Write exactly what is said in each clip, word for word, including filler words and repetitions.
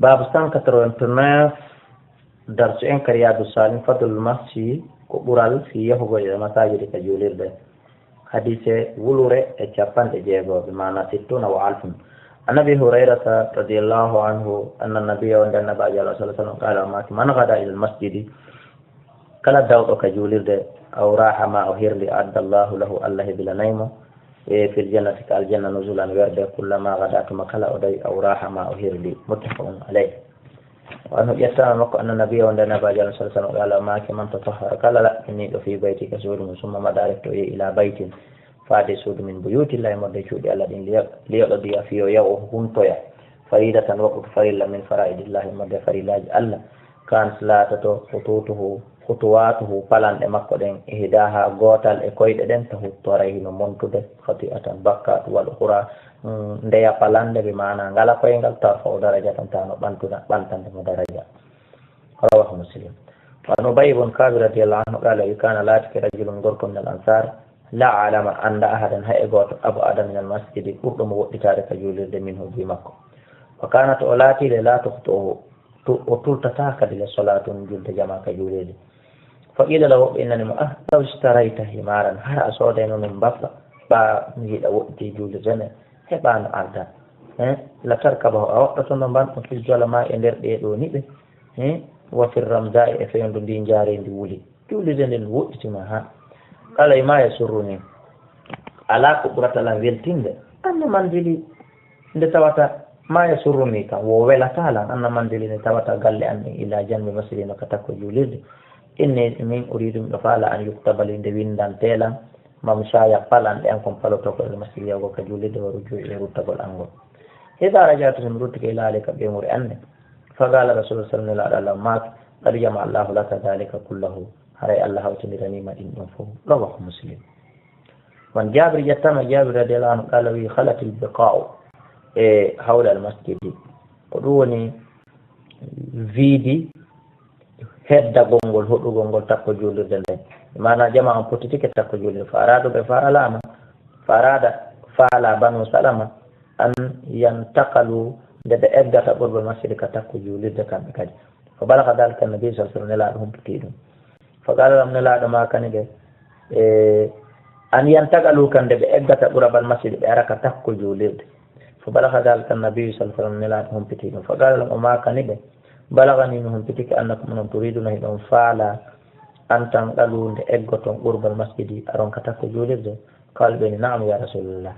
Baabu cent quatre-vingt-neuf, darsu en ka Riyadu Salihin, fadlul masjidi, ko ɓural fii yahugol e masajidi ka juulirde. Hadise wulure e capanɗe jeego, bi maana sittuna wa alfun. An Abi Hurayrata radiyallahu anhu, anna nabiyya, wonde Annabaajo Allah sallallahu alaihi wasallam, qala, o maaki, man ghada ila al masjidi, kala dawɗo ka juulirde, aw raha ma o hirli, adda Allahu lahu, Allah hebilanay mo, e fil jannati, ka aljanna, nuzulan, werde, kullama ghada, tuma kala o dawi, aw raha ma o hirli. Muttafaqun alayh. Wa anhu, ƴettaama makko, anna nabiyya, wonde Annabaajo Allah sallallahu alaihi wasallam, qala, o maaki, man tatahhara, kala laɓɓiniiɗo, fi bayti, ka suudu mum, summa mada, refti o yehi, ila baytin, faade suudu, min buyutillahi, modde cuuɗi Allah ɗin, liya-, liyaqdiya, fii o yaha o huntoya, faridatan, waɗɗude farilla, min faraidillahi, modde farillaaji Allah, kanat, laatoto, khututuhu, khutuwatuhu, palanɗe makko ɗen, ihdaha, gootal e koyɗe ɗen, tahuttu, haray hino montude, khati'atan, bakkaatu, wal ukhra, mm, ndeya palande, bi maana ngala koyngal, tarfa'u darajatan, tawa no ɓantuna, ɓantande mo daraja. Rawahu Muslim. Wa an Ubay ibn Ka'b radiyallahu anhu qala, wi, kana, laatike, rajulun, gorko, min al ansar, la a'lama, annda, ahadan, hay e gooto, ab'ada min al masjidi, ɓurɗo mo woɗɗitaade ka juulirde, minhu, buy makko. Wa kanat, o laati le, la tukhti'uhu, tu-, o tultataa kadi le, salatun, julde jamaa ka juulirde. Fa qila lahu, woɓɓe innani mo, ah, law ishtarayta himaran, hara a soodayno min mbabba, ɓaa mi yiɗa woɗɗiti juulirde nden, heɓaano arda. Eh, la tarkabahu, a waɗɗotono mban ɗon, fil zolama, e nder ɗee ɗoo niɓe, eh, wa fir ramda'i, e fewndo ndi njaareendi wuli. Juulirde nden woɗɗitima ha. Qala, ma yasurruni, alaa ko ɓurata lan weltinde, anna manzili, nde tawata, ma yasurruni, kan wo welata lan, anna manzili, nde tawata galle an ɗin, ila janbi masjidi, no ka takko juulirde. Inni, min uridu, miɗo faala, an yuktaba li, nde windante lan, mamshaya, palanɗe an kon paloto ko, il masjidi, yahugol ka juulirde, wa ruju'i, e ruttagol an ngol. Ida raja'tu, so mi ruttike, ila ahli, ka ɓeynguure an nden. Fa qala Rasulullah sallallahu alaihi wasallam, maaki, qad jama'a Allahu laka dhalika kullahu, haray Allah hawtindiraniima ɗin ɗon fof. Rawahu Muslim. Wan Jaabir, ƴettaama Jaabir radiyallahu anhu, qala, wi, khalatil biqa'u, e hawlal masjidi, ko ɗum woni vide heddagol ngol, hoɗugol ngol takko juulirde nden. Maana jamaa on pottitike takko juulirde. Fa aradu, ɓe faalaama, fa arada, faala Banu Salama, an yantaqalu, nde ɓe eggata qurbal masjidi ka takko juulirde kamɓe kadi. Fa balagha dhalika an-nabi sallallahu alaihi wasallam, Nelaaɗo humpitii ɗum. Fa qala lahum, Nelaaɗo maakani ɓe, e, an yantaqalu, kan nde ɓe eggata qurbal masjidi, ɓe ara ka takko juulirde. Fa balagha dhalika an-nabi sallallahu alaihi wasallam, Nelaaɗo humpitii ɗum. Fa qala lahum, o maakani ɓe, balaghani, mi humpitike, annakum, onon, turiduna, hiɗon faala, an tanqalu, nde eggoton qurbal masjidi, aron ka takko juulirde. Qaalu, ɓe ni, na'am, ya Rasulallah.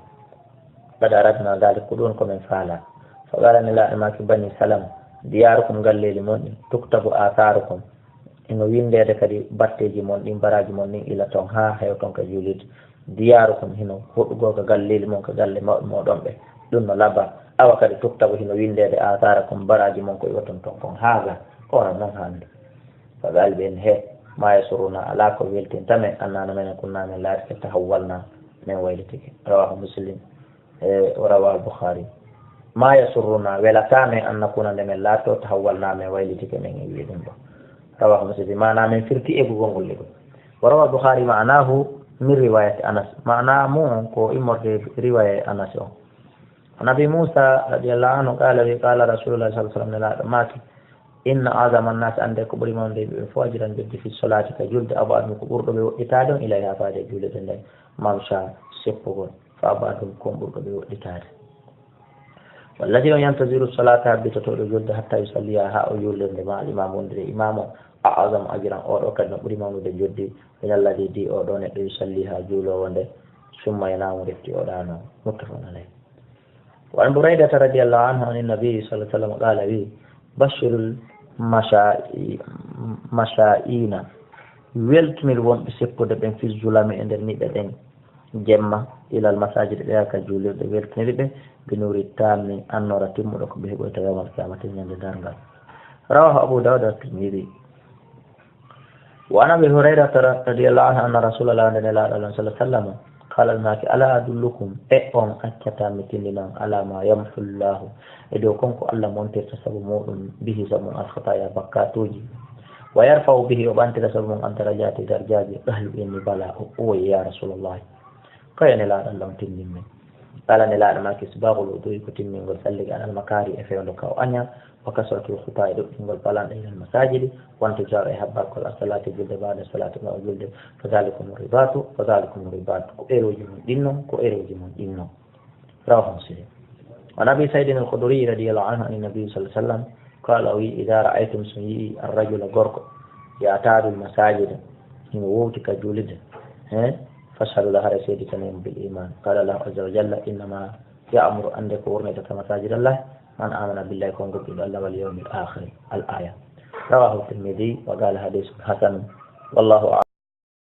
Qad aradna dhalik, ko ɗum ko min faala. Fa qaala, Nelaaɗo maaki, bani Salama, diyaarukum, galleeli mon ɗin, tuktabu athaarukum, hino winndeede kadi batteeji mon ɗin, baraaji mon ɗin, ila ton, haa heewa ton ka juulirde. Diyaarukum, hino hoɗugol ka galleeli mon, ka galle mawɓe mooɗon ɓe. Ɗum no laba. Awa kadi tuktabu, hino winndeede, athaarukum, baraaji mon ko iwaton ton kon. Haada, ko wona non hannde. Fa qaala, ɓe ni, he, ma yasurruna, alaa ko weltinta men, annana menen kunna, men laatike, tahawwalna, men waylitike. Rawahu Muslim, e, wa rawahu Bukhari. Ma yasurruna, welata men, an nakuna, nde men laatoo, tahawwalna, men waylitike, men iwi ɗum ɗo. Rawahu Muslim, maana men firti eggugol ngol e ɗum. Wa rawahu Bukhari, maanahu min riwayati Anas, maana mum ko immorde riwaya Anas on. An Abi Musa radiyallahu anhu qala, wi, qala Rasulullah sallallahu alaihi wasallam, Nelaaɗo maaki, inna a'zama an-nas, annde ko ɓuri mawnude yimɓe ɓe fof, ajran, joddi, fi salati, ka julde, ab'aduhum, ko ɓurɗo ɓe woɗɗitaade on, ilayha, faade e juulirde nden, mamsha, seppugol, fa ab'aduhum, ko on ɓurɗo ɓe woɗɗitaade. Walladhi on yantaziru salata, habbitotooɗo julde, hatta yusalliha, haa o juulirde ma al imam, wondude e imam o, a'zamu ajran, oo ɗoo kadi no ɓuri mawnude joddi, min alladhi, di oo ɗoo neɗɗo, yusalliha, juuloowo nde, summa yanamu, refti o ɗaanoo. Muttafaqun alayh. Wa an Buraydata radiyallahu anhu an nabi sallallahu alaihi wasallam qala, wi, bashirul masha'i-, masha'ina, weltinir wonɓe seppude ɓen, fi zulami, e nder niɓe ɗen, jemma, ilal masajidi, ɓe yaha ka juulirɗe, weltinir ɓe, bi nuri tammi, annoora timmuɗo ko ɓe heɓoyta yawmal qiyamati, ñande darngal. Rawahu Abu Dawud wa Tirmidhi. Wa an Abi Hurayrata ra-, radiyallahu anhu, anna Rasulallah, nde Nelaaɗo Allah sallallahu alaihi wasallam, qala, maaki, ala adullukum, e on accataa mi tinndina on, ala ma yamhu Llahu, e dow kon ko Allah montirta sabu muɗum, bihi, sabu mum, al khataya, bakkatuuji, wa yarfa'u bihi, o ɓantira sabu mum, ad darajati, darajaaji. Qaalu, ɓe ni, bala, o, oye, ya Rasulallah, ko e Nelaaɗo Allah on tinndin men. Kala nelaaɗo maaki isbaaxul wudu'i ko timmingol sallige alal makaari e fewndo ka o aña, wa kasratul xutaa e ɗuɗɗingol palanɗe ilal masaajidi, wantu jaaro e habbarkol asalaati julde baada salaati ɓaawo julde, fa zalikum ribaatu, fa zalikum ribaatu, ko erooji mum ɗinno, ko erooji mum ɗinno. Rawahu Muslim. An Abi Saidin al Khudri radiyallahu anhu an Nabi sallallahu alaihi wasallam qala, o wi, ida raaytum, so yi'i arrajula gorko, ya'tadul masajida, hino wowti ka julide, he, fashhadu lahu, hara seedi kanemo bil iman. Qala Allahu azza wa jalla, innama ya'muru, annde ko wurnete ka masajid Allah, man amana billahi, ko gomɗiɗo Allah, wal yawmil akhir. Al aya. Rawahu Tirmidhi wa qala hadithun hasan. Wallahu a'lam.